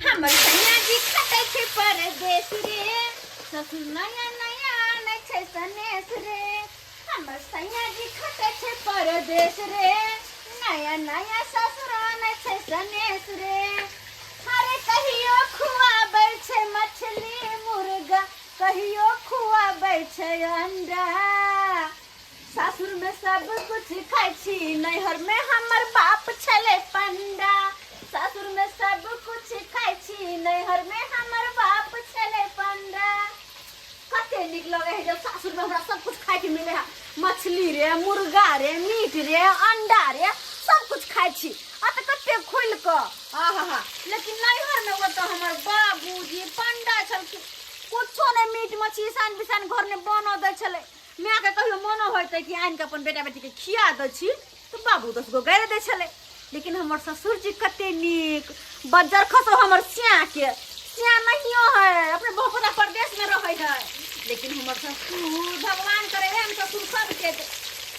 हमर सैया जी खटै छै परदेश रे, ससुर नया नया आनै छै सनेस रे। हमर सैया जी खटै छै परदेश रे, नया नया ससुर आनै छै सनेस रे। अरे कहियो खुआबै छै मछली मुर्गा, कहियो खुआबै छै अंडा। सासुर में सब कुछ खाइ छी, नैहर में हमर बाप छलै पंडा। सासुर में सब कुछ खाइ छी, नैहर में हमर बाप छलै पंडा। कते नीक लगे है जब सासुर में हमरा सब कुछ खाइ के मिले है, मछली रे, मुर्गा रे, मीट रे, अंडा रे, सब कुछ खाइ छी आ तऽ कते खुलि कऽ आहा हा। लेकिन नैहर में ओतऽ हमर बाबूजी पंडा छलखिन, कुछो नहि मीट मछली सान बिसान घर में बनऽ दै छलै। मायके कहियो मनो होइतै कि आनि कऽ अपन बेटा बेटीके खिया दै छी तऽ बाबू 10 गो गारि दै छलै। लेकिन हमर ससुर जी कते नीक, बज्जर खसो हमर सियाके, सिया नहियो है, अपने बहुपता परदेशमे रहै है, लेकिन हमर ससुर भगवान करे एहन ससुर सबके दे।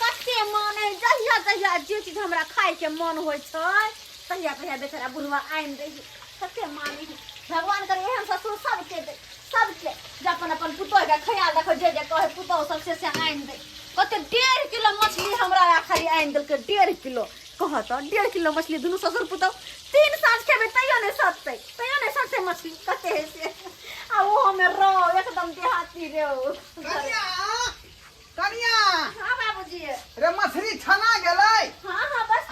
कते मन है, जहिया जहिया जे चीज हमरा खायके मन होइ छै तहिया तहिया बेचारा बुढ़वा आनि दै है। कते मानै है, भगवान करे एहन ससुर सबके दे, सबके जे अपन अपन पुतोहके ख्याल रखो, जे जे कहे पुतोह सब से आनि दे। कते 1.5 किलो मछली हमरा खाली आनि देलकै, 1.5 किलो। कह तऽ 1.5 किलो मछली दुनू ससुर पुतोह 3 साँझ खेबै तैयो नहि सटतै, तैयो नहि सटतै मछली कते है से। आ ओहोमे रौ, एकदम देहाती रौ। कनिया, कनिया। हाँ बाबूजी। रे, मछली छना गेलै? हाँ, बस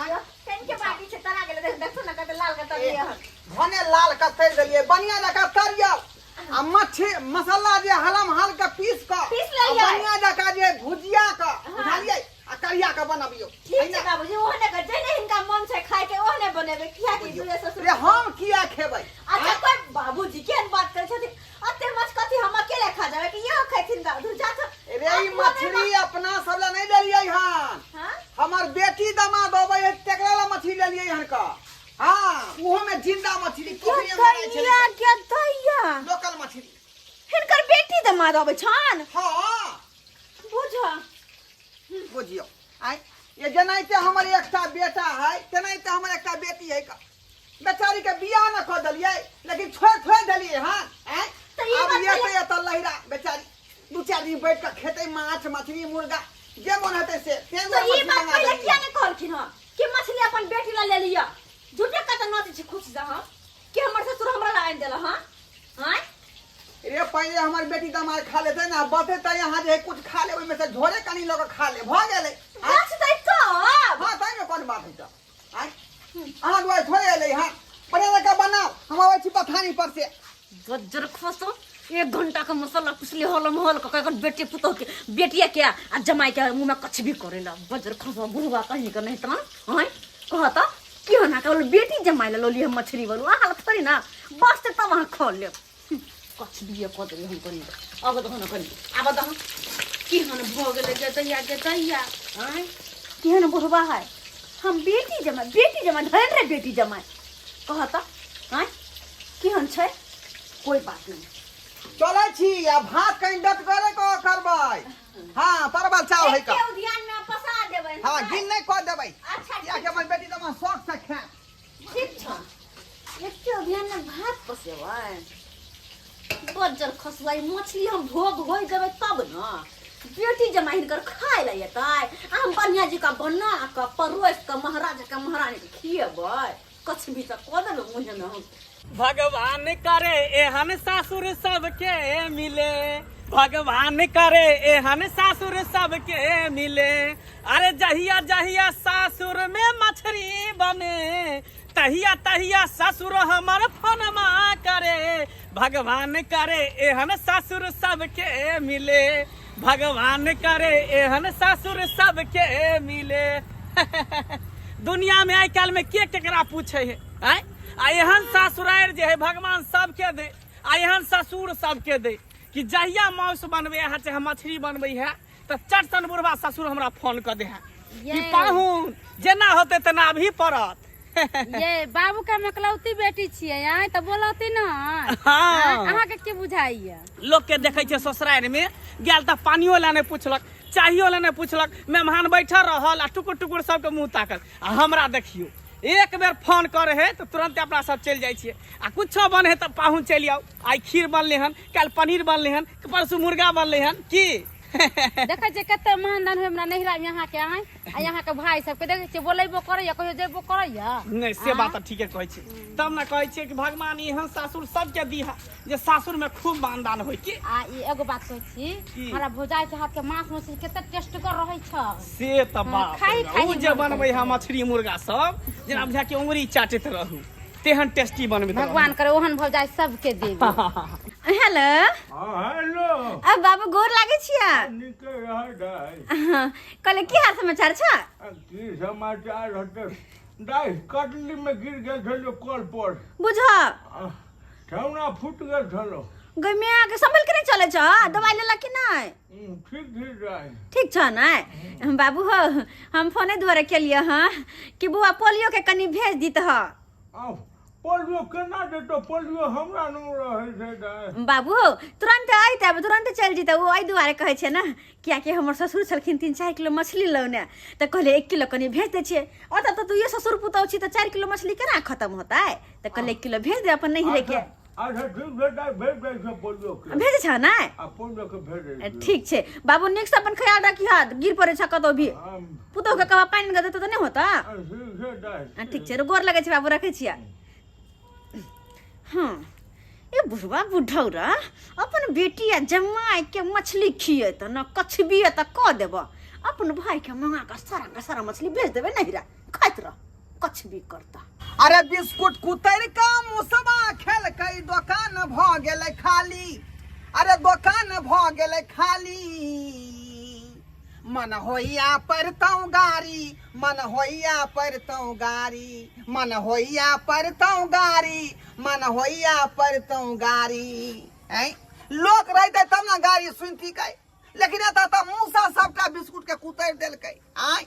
कनि के बाकी छै, तरा गेलै। देख, देखो ना कते लाल के तरिए हन। भने लाल के तरि देलियै, बढ़िया जकाँ तरियौ आ मछली मसाला जे हलम हल के पीस कऽ पीस लेलियै। आ बढ़िया जकाँ जे भुजिया कऽ, बुझलियै, आ करिया कऽ बनबियौ। ठीक छै बाबूजी, ओहने कर, जेहने हिनका मन छै खाय के ओहने बनेबै, किया कि दूरे ससुर। रे, हम किया खेबै? अच्छा कोई बाबूजी केहन बात करै छथिन? अते माछ कथी हम अकेले खा जाबै कि इहो खैथिन? दादू जा तो। रे, ई मछली अपना सब लए नहि लेलियै हन। हाँ। हमर बेटी दमाद अबै है तेकरा ला मछली लेलियै हन का। हाँ, ओहो में जिंदा मछली, पोखरि में रहै छलै। दैया के दैया। लोकल मछली। हिनकर बेटी दमाद अबै छन? हाँ। बुझ। बुझियौ, आँय, ये जेनाहिते हमर एकटा बेटा है तेनाहिते हमर एकटा बेटी है का। बेचारी के बियाह न कऽ देलियै, लेकिन छोड़ि छोड़ि देलियै हन, आँय। तऽ ई आब बात ये पहिले- तऽ एतऽ लहिरा बेचारी 2-4 दिन बैठ कऽ खेतै माछ मछली मुर्गा जे मन हेतै से ताहि तऽ दुआरे ई मछली बात मंगा पहिले देलियै। किया नहि कहलखिन हँ कि मछली अपन बेटी ला ले लिअ? झूठे कतऽ नच छी खुश जा हम कि हमर ससुर हमरा ला आनि देला। हँ, आँय। रे, पहिले हमर बेटी दमाद खा लेतै ने, बचतै तऽ यहाँ जे है कुछ खा ले, ओहिमे से झोरे कनि लऽ कऽ खा ले, भऽ गेलै, आँय? बचतै तब। हाँ, ताहिमे कोन बात है तऽ, आँय? अहाँ दुआरे थोड़े एलै हँ। बढ़िआँ जकाँ बनाउ, हम अबै छी बथानी पर से। बज्जर खसो, 1 घंटा के मसाला पिसले हल महल के एखन बेटी पुतोह के, बेटिया के आ जमाई के मुंह में कछ भी करेला। बज्जर खसो बुढ़वा कहीं के नहीं तन। हँ, कहत की होना के बेटी जमाई ला लोली हम मछली बोलू अहाँ थोड़ी ना बस तब अहाँ खा लेब। कछ भी कऽ देबै हम कनि। अब दहो न कनि, आब दहो। केहन भऽ गेलै गे दैया, गे दैया, आँय, केहन बुढ़वा है। हम बेटी जमाई, बेटी जमाई धन रे, बेटी जमाई कहत, आँय, केहन छै? कोई बात नहीं। चलै छी आ भात कनि डटगरे कऽ करबै। हाँ, परवल चावल है का। एके उधियान में पसा देबै। हाँ, गिल नहि कऽ देबै। अच्छा। कियाकि हमर बेटी तऽ शौक से खायत। ठीक छ, एके उधियान में भात पसेबै। बज्जर खसुआई मछली हम भोग होइ देबै तब न बेटी जमाई हिनकर खाय लए एतै आ हम बढ़िया जी का बना कऽ परोसि कऽ महाराजा के महारानी के खिएबै। कछ भी तऽ कऽ देबै मुँहे में हम। भगवान करे एहन सासुर सबके मिले, भगवान करे एहन सासुर सबके मिले। अरे जहिया जहिया सासुर में मछली बने, तहिया तहिया ससुर हमर फोनमा करे। भगवान करे एहन सासुर सबके मिले, भगवान करे एहन सासुर सबके मिले। दुनिया में आइ काल्हि में के केकरा पूछे है, आँय? आ एहन सासुरारि जे है भगवान सबके दे आ एहन ससुर सबके दे कि जहिया मांस बनबै है चाहे मछली बनबै है तऽ चटसन बुढ़वा ससुर हमरा फोन कऽ दे है कि पाहुन, जेना होतै तेना अभी पड़त। ये बाबू के हम एकलौती बेटी छियै, आय तऽ बोलती न? हाँ। अहाँके की बुझाइया? लोक के देखै छै ससुरारि में गेल तऽ पानियो लए नहि पुछलक, चाहियो लए नहि पुछलक, मेहमान बैठल रहल आ टुकुर टुकुर सबके मुँह ताकल। आ हमरा देखियौ, एक बेर फोन करे है तऽ तुरंते अपना सब चलि जाइ छियै आ कुछो बने है तऽ पाहुन चलि आउ। आइ खीर बनलै हन, काल्हि पनीर बनलै हन, परसू मुर्गा बनलै हन की। देखै छियै कते मानदान होइ हमरा नैहरा में अहाँके आय आ अहाँके भाई सबके देखै छियै बोलेबो करैया, कहियो जेबो करैया। नहि से बात तऽ ठीके कहै छी, तब ने कहै छियै कि भगवान एहन सासुर सबके दीहा जे सासुर में खूब मानदान होइ की। आ ई एगो बात कहै छी, की? हमरा भौजाई के हाथ के माछ मछली कते टेस्टगर रहै छै। से तऽ बाप खाइ रे, खाइ ओ जे मन बनबै है मछली मुर्गा सब, जेना बुझा कि उंगरी चाटैत रहू तेहन टेस्टी बनबैत रहू। भगवान करे ओहन भौजाई सबके देवी। हेलो। हाँ हेलो। अब बाबू गोर लागै छियै। नीके रह दाइ। हाँ, कहले की हाल समाचार छ? की समाचार होतै दाइ, कटली में गिर गेल छलो कल पर। बुझ ठेहुना फूट गेल छलो। गै माय के, संभल के नहीं चले छ? दवाई लेला कि नहीं? ठीक ठीक दाइ। ठीक छ ना बाबू? हो हम फोने द्वारा केलिए हाँ कि बुआ पोलियो के कनी भेज दीत ह। आउ पोलियो केना देतो? पोलियो हमरा न रहै छै दाइ। बाबू हो तुरंत आइत आब तुरंत चलि जेतै ओ, एहि दुआरे कहै छै ने कियाकि हमर ससुर छलखिन 3-4 किलो मछली लौने, तऽ कहलियै 1 किलो कनी भेज दै छियै। ओतऽ तऽ दुइये ससुर पुतहु छी तऽ 4 किलो मछली केना खतम होतै? तऽ कहलियै 1 किलो भेज दे अपन नैहरे के। अच्छा ठीक छै दाइ, भेज दै छै पोलियो के। भेजै छ ने? आ पोलियो के भेज दै छियै। ठीक छै बाबू, नीक से अपन ख्याल रखिह, गिर पड़ै छ कतौ भी। पुतहु के कहबा पानि के देतौ तऽ नहि होता। ठीक छै दाइ। ठीक छै, गोर लगै छै बाबू, रखै छियै। हाँ ए बुढ़वा बुढ़ौरा अपन बेटी आ जमाई के मछली खिएत न कछबिए तऽ कऽ देब, अपन भाई के मंगा कऽ सारा के सारा मछली बेच देबै नहिरा, खाइत रह कछबी करता। अरे बिस्कुट कुतैर का मुसबा खेलकै, दोकान भऽ गेलै खाली। अरे दोकान भऽ गेलै खाली। मन होइया पढ़तौ गाड़ी, मन होइया पढ़तौ गाड़ी, मन होइया पढ़तौ गाड़ी, मन होइया पढ़तौ गाड़ी। ऐं लोक रहितै तब ने गाड़ी सुनतिकै, लेकिन एतऽ तऽ मूसा सबटा बिस्कुट के कुतैर देलकै। आँय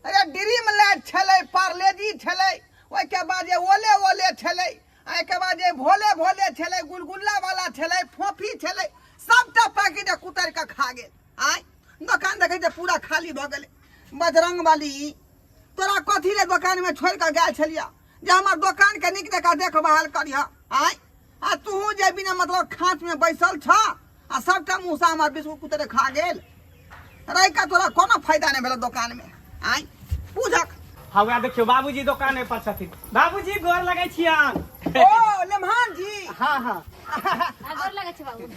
अरे ड्रीम लाइट छलै, पार्लेजी छलै, ओहिके बाद जे ओले ओले छलै, एहिके बाद जे भोले भोले छलै, गुलगुल्ला वाला छलै, फोफी छलै, सबटा पैकेट कुतैर कऽ खा गेल। आँय दोकान देखै छै पूरा खाली भऽ गेलै। बजरंग बली तोरा कथी ले दोकान में छोड़ि कऽ गेल छलियै जे हमर दोकान के नीक जकाँ देखभाल करिह? आँय आ तूहू जे बिना मतलब खाँच में बैसल छ आ सबटा मूसा हमर बिस्कुट कुतरे खा गेल, रहिका तोरा कोनो फायदा नहि भेल दोकान में। आँय पूजक हवा देखियो बाबूजी दोकाने पर छथिन। बाबूजी गोर लगै छियन। ओ लेमहान जी। हाँ हाँ। आ गोर लगै छै बाबू।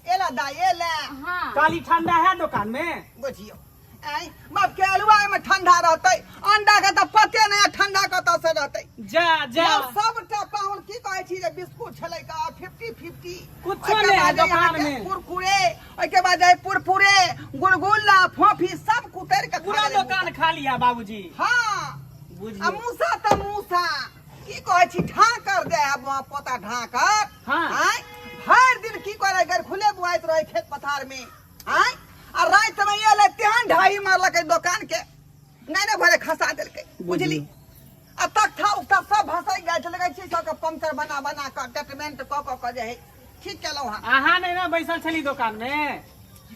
एला दाइ एला। हाँ। काली ठंडा है दुकान में? बुझियो आँय बाप के अलुआ में ठंडा रहतै, अंडा के तऽ पते नहि ठंडा कतऽ से रहतै। जा जा। यौ, सबटा पाहुन की कहै छी जे बिस्कुट छलै का 50-50 कुछो ओहिके नहि है बाद दोकान अहाँके में। कुरकुरे, ओहिके बाद है पुरपुरे, गुलगुल्ला, फोफी सब कुतैर के खा पूरा गेलै। दोकान खाली है बाबूजी। हाँ। बुझियौ। आ मूसा तऽ मूसा की कहै छी ढाकर दे है बुआ पोता ढाकर। हाँ। आँय भरि दिन की करे गर खुले बुआइत रहे खेत पथार में। आँय आ राति में एलै तेहन ढाई मारलकै दोकान के, नहि ने भरे खसा देलकै बुझली। आ तख्ता उख्ता सब भसै गेल छै, लगै छै सबके पंक्चर बना बना कऽ ट्रीटमेंट कऽ कऽ कऽ जे है ठीक केलहुँ हँ। अहाँ नहि ने बैसल छली दोकान में?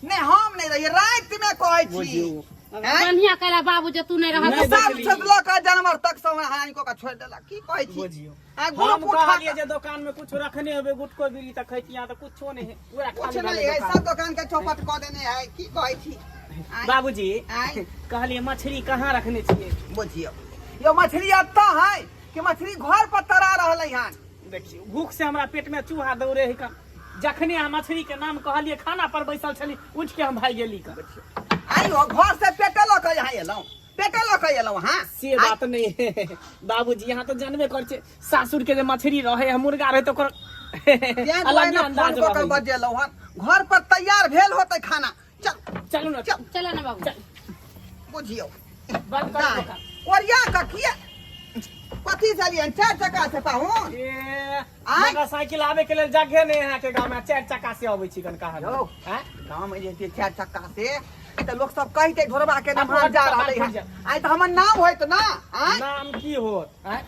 नहि हम नहि रहियै, राति में कहै छी। बुझियौ। आँय? बढ़िया कैला बाबू जे तू नहीं रहल। नहि सब बजली। छोड़लक आ जानवर तक सब हानि कऽ कऽ छोड़ि देलक। की कहै छी? बुझियौ। आँय, ग्रुप हम उठा कहलियै कऽ- जे दोकान में कुछ रखने हेबै गुटको बीड़ी तऽ खैतियै, तऽ कुछो नहि है, पूरा कुछ खाली नहीं भेलै है, दोकान। सब दुकान के चौपट कऽ देने है। की कहै छी? आँय, बाबूजी आँय। कहलियै मछली कहाँ रखने छियै? बुझियौ यो मछली एतऽ है कि मछली घर पर तरा रहलै हन। देखियौ भूख से हमरा पेट में चूहा दौड़े है कन, जखने अहाँ मछली के नाम कहलियै खाना पर बैसल छली उठि के हम भागि गेली कन। आइयो घर से पेटे लऽ कऽ यहाँ एलहुँ, पेटे लऽ कऽ एलहुँ हँ। से बात नहीं है बाबूजी, यहाँ तऽ जानबे कर छै सासुर के जे मछली रहे है मुर्गा रहे तऽ ओकर तें अलग दुआरे अंदाज फोन कऽ कऽ रहै। बजेलहुँ हन, घर पर तैयार भेल होतै खाना। चल चलू ने। चल। चलो ना बाबू। बुझियौ बंद करू दोकान। ओरिया कऽ किया कथी छलियै 4 चक्का से पाहुन? ए, आँय? मोटरसाइकिल आबे के लेल जगह नहीं है के गांव में, 4 चक्का से अबै छी कन कहाँ। यौ। आँय? गाँव में जे 4 चक्का से तऽ लोक सब कहिते ढोरबा के आब नाम जा कपार रहलै फुटि हन। जायत। आइ तऽ हमर नाम होइत ना। आँय? नाम की होत? आँय?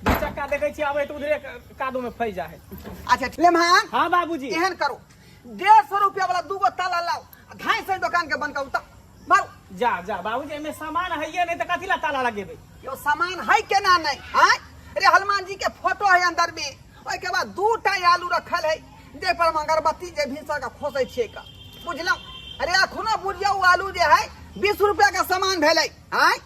2 चक्का देखै छी आबै तऽ उधरे कादो में फंसि जाइ है। अच्छा लेमहान। हाँ बाबूजी। एहन करू 150 रुपया वाला 2 गो ताला लाओ, 250 दुकान के बंद करू, तब मारू। जा जा बाबूजी, एहिमे सामान हइये नहि तऽ कथी ला ताला लगेबै? यो सामान है केना नहीं आय? रे हनुमान जी के फोटो है अंदर में, ओहिके बाद दूटा आलू रखल है जे पर हम अगरबत्ती जे भिनसर के खोसै छियै का, बुझलहुँ? अरे अखनो बुझियौ ओ आलू जे है 20 रुपया के सामान भेलै आय।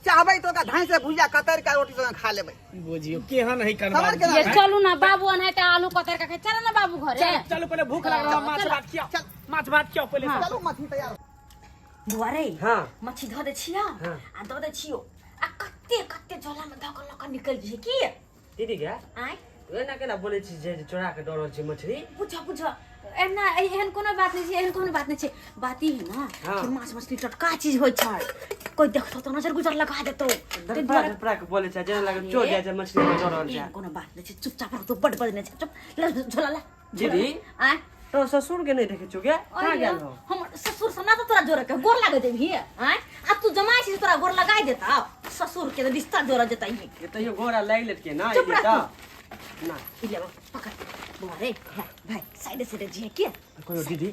चाहबै तऽ ओकरा धाँइ से भुजिया कतरि के रोटी संगे खा लेबै। बुझियौ केहन है करबा। समझ केना ये चलू ना बाबू, अनाहिते आलू कतर के खाइ। चलो ना बाबू घरे। चल चलू, पहिले भूख लागल है, माछ चल। भात खियाओ। चल। माछ भात खियाओ पहिले। हाँ। चलू, मछली तैयार। बुआ रे। हाँ। मच्छी धऽ दै छियौ। हाँ। आ दऽ दै छियौ आ कते कते झोला में धऽ कऽ लऽ कऽ निकलि जइहे की? दीदी गे। आँय? तू एना केना बोलै छी जे चोरा के डरल छै मछली? बुझ बुझ, एना एहन कोनो बात नहि छै, एहन कोनो बात नहि छै। बात ई है ना हाँ। कि माछ मछली टटका चीज होइ छै, कोई देखतो तऽ नजर गुजर लगा देतो, ताहि धड़फड़ा दुआरे। धड़फड़ा के बोलै छै जेना लागै चोर जाइ छै, मछली में डरल छै। एहन कोनो बात नहि छै, चुपचाप रह तू, बड बजने छै, चुप। ले झोला ले, झोला दीदी। ले। आँय? तो ससुर के नहीं देखे छु गे? कहाँ अरे गेल हो? हमर ससुर से ना तो तोरा जोड़े के गोर लागे देबही? आँय, आ तू जमाई छी तोरा गोर लगाई देता? ससुर के तो रिश्ता जोड़ा जेता ही। ये तैयो गोरा लागि लेटके ना। चुप रह। ना। ई ले पकड़ बौआ रे। भाई भाई, साइड साइड जिहे के। कहियो दीदी,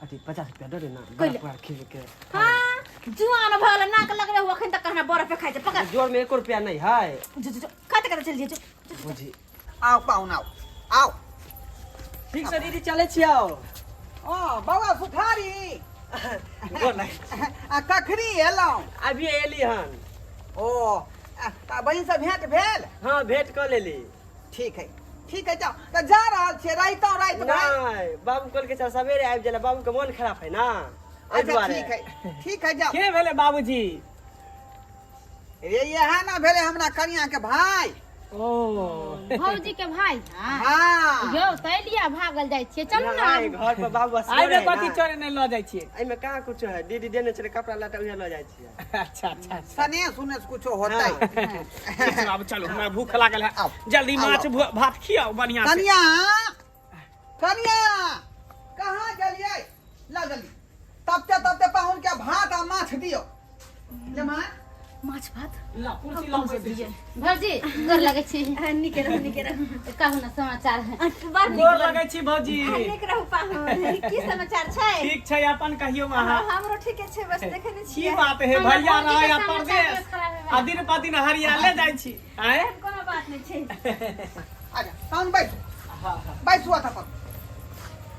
अथी 50 रुपया दे दे ना। कोई बड़ा पूरा खीर के। हाँ, जुआन भल नाक लगले हुआ अखन तक कहना बर्फ पे खाइ छै। पकड़। जोर में 1 रुपया नहीं है। जो जो जो, खाते खाते चल जे, जो जो, जो। बुझी। आउ पाहुन, आउ आउ। ठीक से दीदी, चले छियौ। ओ बौआ सुखारी। गोर लागि। आ कखनी एलहुँ? अभी एली हन। ओ आ बहिन से भेंट भेल? हाँ, भेंट कऽ लेली। ठीक है ठीक है, जाओ तऽ जा रहल छियै, रहितहुँ राति भरि। नहीं, बाबू कहलकै चल सवेरे आबि जाए, बाबू के मन खराब है ना एहि अच्छा। दुआरे। ठीक है ठीक है, जाओ। के भेलै बाबूजी? रे इएह ना भेलै हमरा कनिया के भाई। ओ भौजी के भाई? हाँ। हाँ। यौ तै लिया भागल जाइ छियै, चलू ना। नहीं, घर पर बाबू असगर आइमे है कथी ना। चोरे नहि लऽ जाइ छियै? एहिमे कहाँ कुछो है दीदी, देने छलै कपड़ा लत्ता, उहे लऽ जाइ छियै। अच्छा अच्छा अच्छा। सने सुने से कुछो होतै। ठीक छै बाबू, चलू, हमरा भूख लागल है। आउ। जल्दी आउ, माछ आउ। भात खियाओ बढ़िया से। कनिया कनिया, कहाँ गेलियै? ला जल्दी, तबते तबते पाहुन के भात आ माछ दियौ। ले माँ। माछ भात। ला कुर्सी लाउ, बैसै छी। भौजी, गोर लगै छी। नीके रहू, नीके रहू। कहू ना समाचार। बड़ नीक। गोर लगै छी भौजी। नीक रहू पाहुन, की समाचार छै? ठीक छै, अपन कहियौ अहाँ। हमरो ठीके छै, बस देखे नहि की छियै। बात है हमर भैया, भौजी के रहै समाचार परदेश बस खराब है। आ दिन पर दिन हरियाले जाइ छी आँय। कोनो बात नहि छै। अच्छा पाहुन, बैसू बैसू। अथा पर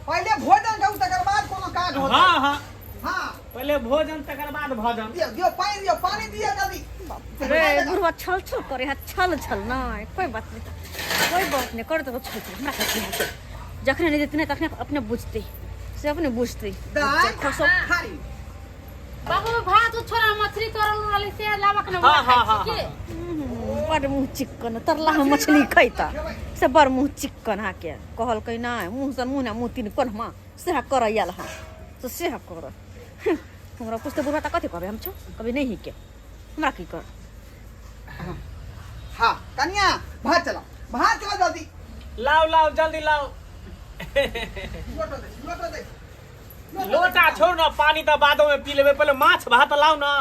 पहिले भोजन करू, तकर बाद कोनो काज होतै। हाँ हाँ। हाँ। पहिले भोजन तकर बाद भजन। दियौ दियौ, पानि दियौ, पानि दियौ जल्दी। रे बुढ़वा छल छल करे है, छल छल। नहीं कोई बात नहीं, कोई बात नहीं, कर दो छल छल, हमरा कथी हेतै? जखने नहीं देते तखने अपने बुझते, से अपने बुझते। दाइ खसो। खाली। बाबू, भात छोड़ा, मछली तोड़ल रहलै से लाबक ने। हाँ, हाँ, हाँ, की बड़ मुँह चिक्कन, तरला हम मछली खैता से बड़ मुँह चिक्कन। अहाँके कहलकै नहि मुँह सँ मुँह ने मुँह तीन कोन्हमा सेह करऽ आयल हँ से सेह कर। हमरा पुछते बुढ़वा तऽ कथी कहबै हम? छौ कभी नहीं ही के हमरा की कर। हाँ कनिया, भात चलाओ, भात चलाओ जल्दी। लाओ लाओ, जल्दी लाओ। लोटो दे, लोटो दे। लोटा छोड़ ना, पानी तऽ बादो में पी लेबै, पहिले माछ भात लाओ ना।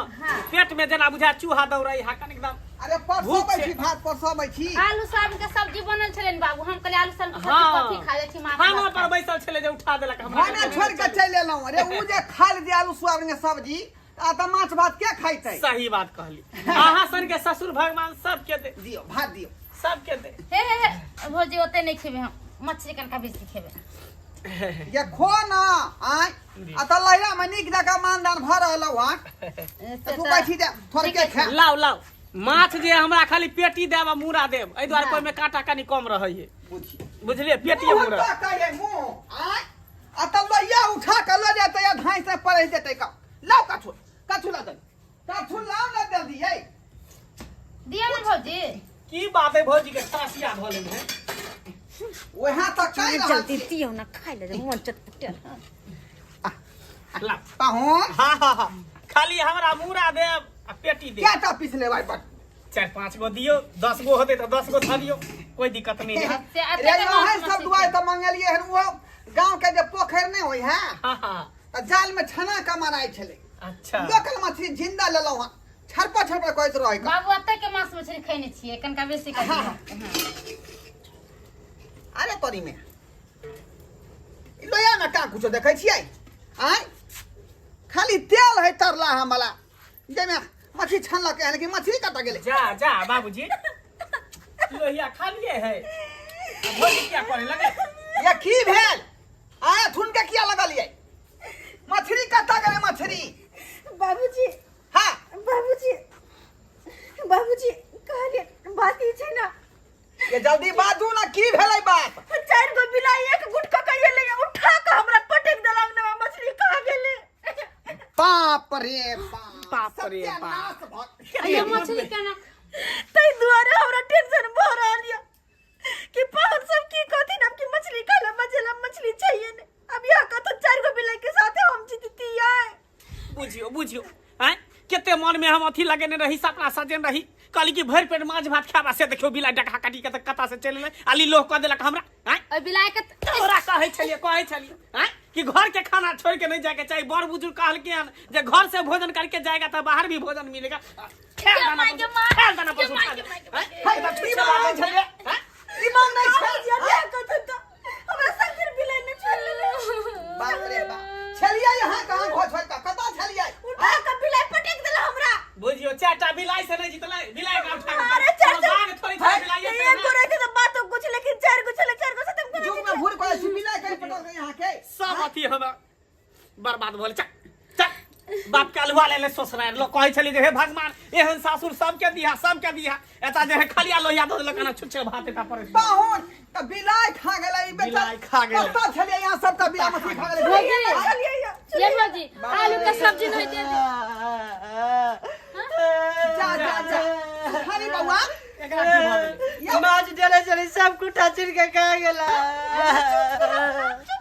पेट में जेना बुझा चूहा दौड़ै हा कन एकदम। अरे परसो भूख छै। बैठी, भात परसो बैठी। आलू सोयाबीन के सब्जी बनल छलै बाबू, हम कहलियै आलू सोयाबीन के सब्जी हाँ। कथी खा जाइ छी, माछ खाना भात पर खाइ। बैसल छलै जे उठा देलक हमरा। खाना छोड़ के चलि एलहुँ। अरे उ जे खा लेती आलू सोयाबीन के सब्जी आ तऽ माछ भात के खैतै? सही बात कहली अहाँ सन के ससुर भगवान सबके दे। दियौ भात दियौ। सबके दे। हे हे हे भौजी, ओते नहि खेबै हम, मछली कनका बेसी खेबै। ये खो ना आय, आ तऽ लहिरा में नीक जकाँ मानदान भऽ रहल हँ। से तऽ तू तऽ बैठी जा थोड़के खा। लाओ लाओ माछ, जे हमरा खाली पेटी देब आ मूड़ा देब, एहि दुआरे ओहिमे काँटा कनि कम रहै है। बुझी। बुझलियै, पेटी मुँह मूड़ा। तऽ कहे मुँह आय, आ तऽ लोहिया उठा के लऽ जेतै आ धाँइ से पड़ै जेतै। का लाओ, कछु कछु ला दे, कछु लाओ ना जल्दी यै। दिअ ने भौजी। की बात है भौजी के खासिया भऽ गेल है? वएह तऽ कहि रहल जल्दी छी। दियौ ना खाइ ले, मन चटपटेल। ला। पाहुन। हाँ हाँ हाँ, खाली हमरा मूड़ा देब आ पेटी देब। क्या टा पीस लेबै बट? 4 5 गो दियौ, 10 गो होतै तऽ 10 गो धऽ दियौ, कोई दिक्कत नहीं है। से एते रे के ओहे माछ सब मछली दुआरे तऽ मंगेलियै हन। ओहो गाँव के जे पोखरि नहि होइ है, हाँ हाँ। तऽ जाल में छना के माराइ छलै। अच्छा। लोकल मछली जिंदा लेलहुँ हन, छरपा छरपा करैत रहै का। बाबू, एते के माछ मछली खैने छियै, कनका बेसी कऽ दियौ। अरे तोरी में ई लोहिया में का कुछो देखै छियै आँय? खाली तेल है तरला हमला। जाहिमे मछली छानलकै हन, लेकिन मछली कतऽ गेलै? जा जा बाबूजी, लोहिया खालिए है, आ भौजी किया करे लगे? ये की भेल? आया थुन के किया लगलियै? मछली कतऽ गेलै मछली? बाबूजी। हाँ। बाबूजी, बाबूजी, कहलिए बात ई छै ना। ये जल्दी बाजू ना, की भेलै बात? चारि गो बिलाई एक गुट कऽ के एलै, उठा कऽ हमरा पटक देलक ने, मछली कहाँ गेलै? बाप रे बाप, बाप रे बाप। सत्यानाश भऽ ये मछली केना? ताहि दुआरे हमरा टेंशन भऽ रहल यऽ कि पाहुन सब की कहथिन अब, कि मछली खाला बचेला मछली चाहिए ने। अब यह कहतो चारि गो बिलाई के साथे हम जीतती आए। बुझियो बुझियो, आँय, कते मन में हम अथी लगेने रही, सपना सजेने रही, कहली कि भरि पेट माछ भात खाबा, से देखियो बिलाई डका काटी के कता से चलि एलै, आली लोह कऽ देलक हमरा। आँय, ओहि बिलाई के तोरा कहै छलियै, कहै छलियै आँय कि घर के खाना छोड़ के नहीं जाके चाही। बड़ बुजुर्ग कहलकै हन जे घर से भोजन करके जाएगा तो बाहर भी भोजन मिलेगा। खेल दाना माय के पशु, माय, खेल दाना के पशु माय खा के ले। माय के आँय, हे, तऽ की छुच्छे बात बाजै छलियै, आँय? दिमाग नहीं छै। बाबूजी, अब कहतो तो हमरा संग बिलाई ने छोड़ लेले। बाप रे बाप, छलियै यहाँ कहाँ? घर छोड़ कऽ कतऽ छलियै? उठा कऽ बिलाई पटक देला हमरा। बुझियो, चारिटा बिलाई से नहीं जीतलै, बिलाई के उठा के अरे चार कोनो बाघ थोड़ी छै, बिलाइए छै एक ना। गो रहते तो बात तो कुछ, लेकिन चार गो छले, चार गो से तुम युग में भूल करै छी, बिलाई कहीं पटक यहाँ के सब अथी हमरा बर्बाद भऽ गेल। चल चल, बाप के अलुआ ले ले ससुरारि। लोग कहै छलै जे हे भगवान, एहन सासुर सबके दिहा, सबके दिहा। एता जे है खलिया लोहिया दऽ देलक, एना छुच्छे भात एता पड़ै छै। पाहुन तऽ बिलाई खा गेलै ई बेटा। बिलाइ खा गेलै। कतऽ छलियै यहाँ? सबटा बिला मछली खा गेलै। भौजी, ये भौजी, आलू के सब्जी नहीं दे दे। जा जा जा, खाली बौआ। एकरा की भऽ गेलै? यौ, माछ डले चली सब कुटा चिर के खा गेला।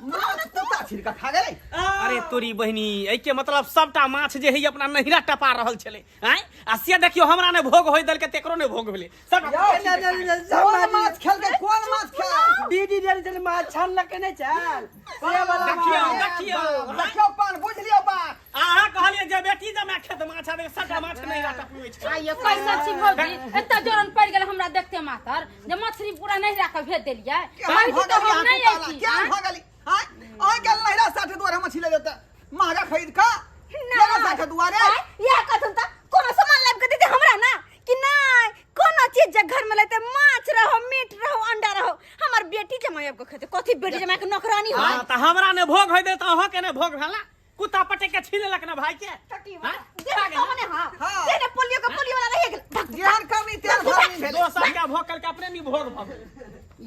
माछ कुत्ता छिड़का खा गेलै? अरे तोरी बहिनी, एहिके मतलब सबटा माछ जे है अपना नहिरा टपा रहल छलै। आँय, आ से देखियो, हमरा ने भोग होय देलकै, तेकरो ने भोग भेलै सबटा। यौ, ना, ना, ना, सब कोन माछ माछ खेलकै? कोन माछ खेल? दीदी डले चली माछ छानलक नहि चल से वाला देखियौ, माछ। देखियौ। देखियौ पान, बुझि लियौ बात। अहाँ कहलियै जे बेटी जमा खेत माछ आबे, सबटा माछ नहिरा टपबै छै। आइयो कैसन छी भौजी, एते जोरन पड़ि गेल हमरा देखते मातर जे मछली पूरा नहीं राख भेज देलियै। केहन कहै भऽ छी तऽ गेली हम अहाँ नहीं कुताला? अयती। केहन भऽ गेली? आँय, आइ काल्हि नहिरा साठे दुआरे मछली ले जेतै महगा खरीद कऽ, नहिरा साठे दुआरे। इएह कहथुन तऽ कोनो सामान लाबि कऽ देते हमरा ना कि नहि, कोनो चीज जे घर में लेते, माछ रहो, मीट रहो, अंडा रहो, हमर बेटी जमाई आबि कऽ खेतै। कथी बेटी जमाई के नौकरानी हो? हाँ, तऽ हमरा ने भोग होय दे तऽ अहाँ के ने भोग भेला। कुत्ता पटक के छीन लेलक ने भाई के। टटी वाला। हाँ? देह तो मने हाँ। हाँ। देह ने पोलियो के पोलियो वाला रहि गेल। भग, जेहन कमी तेहन भरनी भेलै। दोसर के भोग करके अपने नहीं भोग भऽ गेल।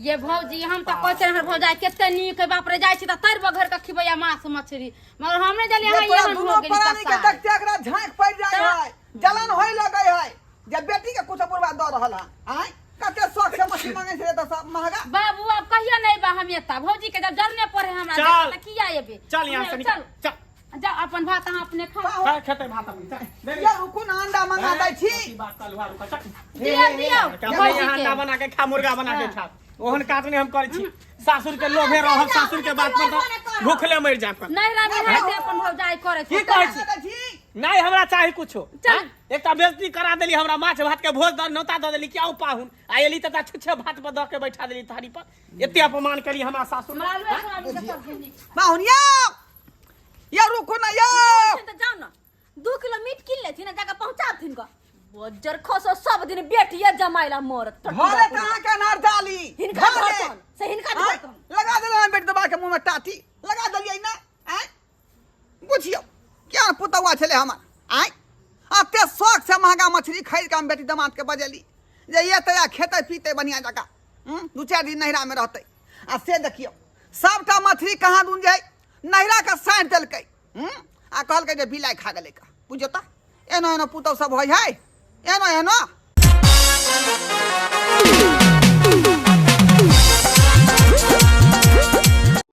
ये भौजी, हम तऽ कहै छियै हमर भौजाई कते नीक है, बाप रे, जाइ छी तऽ तर बघर के खिबैया माछ मछली, मगर हम नहि जानिए ये अहाँ तोरा एहन दुनू हो गेली प्राणी के कसार। देखते एकरा झाँक पड़ि जाइ है, जलन होय लगै है जे बेटी के कुछ बुढ़वा दऽ रहल है। आँय, कते शौक से मछली मांगे छलै तऽ सब महगा। बाबू, आब कहियो नहीं बा हम एता भौजी के जब जरने पड़े हमरा चल। देखा तऽ किया एबे? चल यहाँ से निकल। चल। चल। जाओ, अपन भात अहाँ अपने खाओ। खा, खेतै भात अपन। चल, दे दे। ये रुकू ना, अंडा मंगा दै छी। अथी बात तलुआ रुका, चल। दियौ दियौ क्या भौजी यहाँ के। अंडा बना के खा, मुर्गा बना के खा, ओहन काज नहीं हम करै छी। सासुर के लोभे रहब, सासुर के बात पर तऽ भूखले मरि जायब। नैहरा में रहते अपन भौजाई करे की छै। कहै छी? दै छी। नहीं, हमरा चाही कुछो। चल। हाँ? एकटा बेइज्जती करा देली हमरा, माछ भात के भोज दऽ नौता दऽ देली कि आउ पाहुन, आ एली तऽ छुच्छे भात पर दऽ के बैठा देली थारी पर। एते अपमान करी हमरा सासुर। हमरा आलुए सोयाबीन के सब्जी नीक। पाहुन यौ, यौ रुकू ना यौ। तऽ जाउ ने, 2 किलो मीट कीन लेथिन आ जाकऽ पहुँचाबथिन गऽ। बज्जर खसो, सब दिन बेटिया जमाइला मरत। घरे तऽ अहाँके अनार डाली हिनका घरे। धरतन से हिनका आँय, धरतन। लगा देलहुँ बेटी दबा के मुँह में टाटी लगा देलियै ना। आँय, बुझियौ क्या पुतौआ छलै हमर। आँय, एते शौक से महंगा मछली खरीद के हम बेटी दमाद के बजेली जे ये तऽ खेतै पीतै बढ़िआँ जकाँ, 2-4 दिन नैहरामे रहतै, आ से देखियौ सबटा मछली कहाँ दून जे नैहरा के साँठि देलकै, आ कहलकै जे बिलाइ खा गेलै का। बुझियौ तऽ एना एना पुतहु सब होइ है, एना एना।